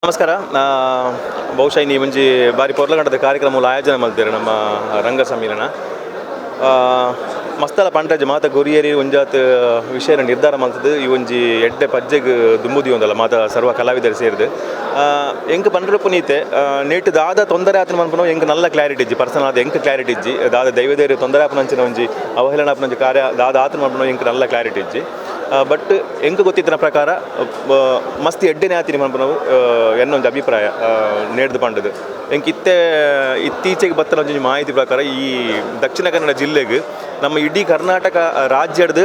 ನಮಸ್ಕಾರ. ಬಹುಶಃ ಇನಿ ಒಂಜಿ ಬಾರಿ ಪೊರ್ಲಗಂಟದ ಕಾರ್ಯಕ್ರಮ ಆಯೋಜನೆ ಮಲ್ತೆರ್ ನಮ್ಮ ರಂಗ ಸಮ್ಮಿಲನ. ಮಸ್ತಲ ಪಂಡಜ್ ಮಾತ ಗುರಿಯರಿ ಒಂಜಾತ್ ವಿಷಯ ನಿರ್ಧಾರ ಮಲ್ತದು. ಈ ಒಂಜಿ ಎಡ್ಡೆ ಪಜ್ಜೆಗ್ ದುಂಬುದಿಯೊಂದಲ್ಲ ಮಾತ ಸರ್ವ ಕಲಾವಿದರು ಸೇರಿದು. ಎಂಕ್ ಪಂಡ್ರ ಪುನೀತೆ ನೇಟ್ ದಾದ ತೊಂದರೆ ಆತನ ಮನ್ಪುನು ಎಂಕ್ ನಲ್ಲ ಕ್ಲಾರಿಟಿ ಇಜ್ಜಿ. ಪರ್ಸನಲ್ ಆದ್ ಎಂಕ್ ಕ್ಲಾರಿಟಿ ಇಜ್ಜಿ. ದಾದ ದೈವದೇರು ತೊಂದರೆ ಆಪುನಂಚಿನ ಒಂಜಿ ಅವಹೇಳನ ಆಪುನಂಚಿ ಕಾರ್ಯ ದಾದ ಆತನ ಮನ್ಪುನು ಎಂಕ್ ನಲ್ಲ ಕ್ಲಾರಿಟಿ ಇಜ್ಜಿ. ಬಟ್ ಎಂಕ್ ಗೊತ್ತಿತ್ತಿನ ಪ್ರಕಾರ ಮಸ್ತ್ ಎಡ್ಡೆನೆ ಆತಿನಿ ಮನ್ಪುನವು ಎನ್ನೊಂಜಿ ಅಭಿಪ್ರಾಯ ನೇಡ್ದು ಪಂಡದು. ಎಂಕ್ ಇತ್ತೆ ಇತ್ತೀಚೆಗೆ ಬತ್ತನ ಒಂಜಿ ಮಾಹಿತಿ ಪ್ರಕಾರ, ಈ ದಕ್ಷಿಣ ಕನ್ನಡ ಜಿಲ್ಲೆಗ್ ನಮ್ಮ ಇಡೀ ಕರ್ನಾಟಕ ರಾಜ್ಯಡ್ದು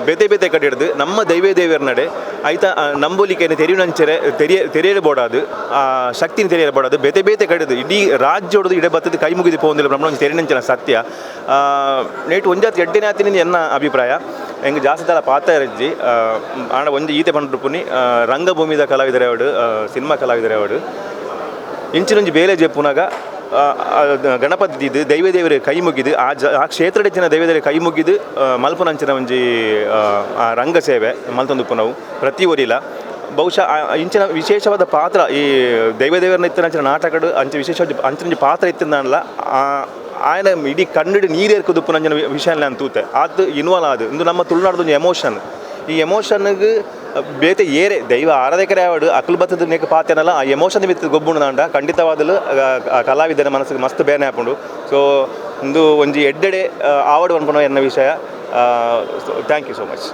ಬೇತೆ ಬೇತೆ ಕಡೆ ಹಿಡ್ದು ನಮ್ಮ ದೈವ ದೇವರ ನಡೆ ಐತ ನಂಬೊಲಿಕೆಯನ್ನು ತೆರಿಯುನಂಚರೆ ತೆರಿಯ ತೆರೆಯಲು ಬೋಡಾದು, ಆ ಶಕ್ತಿನ ತೆರೆಯಲು ಬೋಡಾದು ಬೇತೆ ಬೇತೆ ಕಡೆದು ಇಡೀ ರಾಜ್ಯೋಡ್ದು ಇಡೆ ಬತ್ತದ ಕೈ ಮುಗಿದು ಪೋಂದಿಲ್ಲ ಬ್ರಹ್ಮಣ ತೆರಿನಂಚಿನ ಸತ್ಯ. ನೇಟ್ ಒಂಜಾತ್ ಎಡ್ಡೆನೆ ಆತಿನಿ ಎನ್ನ ಅಭಿಪ್ರಾಯ. ಎಂಕ್ ಜಾಸ್ತಿ ದಾಲ ಪಾತೆರಜ್ಜಿ. ಆಂಡ ಒಂಜಿ ಈತೆ ಪಂಡ್ರು ಪುನಿ, ರಂಗಭೂಮಿದ ಕಲಾವಿದರೇ ಅವಡು, ಸಿನಿಮಾ ಕಲಾವಿದರೇ ಅವಡು, ಇಂಚಿನೊಂಜಿ ಬೇಲೆ ಜೆಪ್ಪುನಾಗ ಗಣಪತಿ ದೀದ್ ದೈವ ದೇವರ ಕೈ ಮುಗಿದು ಆ ಕ್ಷೇತ್ರದ ಜನ ದೈವ ದೇವರ ಕೈ ಮುಗಿದು ಮಲ್ಪುನಂಚಿನ ಒಂಜಿ ಆ ರಂಗ ಸೇವೆ ಮಲ್ತೊಂದುಪ್ಪುನವು ಪ್ರತಿ ಒರಿಲ. ಬಹುಶಃ ಇಂಚಿನ ವಿಶೇಷವಾದ ಪಾತ್ರ ಈ ದೈವ ದೇವರನ್ನ ಇತ್ತಿನಂಚಿನ ನಾಟಕಡು ಅಂಚ ವಿಶೇಷ ಅಂಚಿನ ಪಾತ್ರ ಇತ್ತಿಂದಲ್ಲ, ಆಯನ ಇಡೀ ಕಣ್ಣು ನೀರೇರ್ಕುದುಪ್ಪುನಂಚಿನ ವಿಷಯ ನಾನು ತೂತೆ. ಆತ್ ಇನ್ವಾಲ್ವ್ ಆದು ಇಂದು ನಮ್ಮ ತುಳುನಾಡ್ದ ಒಂಜಿ ಎಮೋಷನ್. ಈ ಎಮೋಷನ್ಗೆ ಬೇತೆ ಏರೆ ದೈವ ಆರಾಧಕರೇ ಆವಡು, ಅಕುಲು ಬತ್ತದ ನೆಕ್ ಪಾತೆನಲ್ಲ, ಆ ಎಮೋಷನ್ ಮಿತ್ತ್ ಗೊಬ್ಬುಂಡು. ಖಂಡಿತವಾದಲು ಆ ಕಲಾವಿದನ ಮನಸ್ಸಿಗೆ ಮಸ್ತ್ ಬೇನೆ ಆಪುಂಡು. ಸೊ ಇಂದು ಒಂಜಿ ಎಡ್ಡೆಡೆ ಆವಡು ಪನ್ಪುನ ಎನ್ನ ವಿಷಯ. Thank you so much.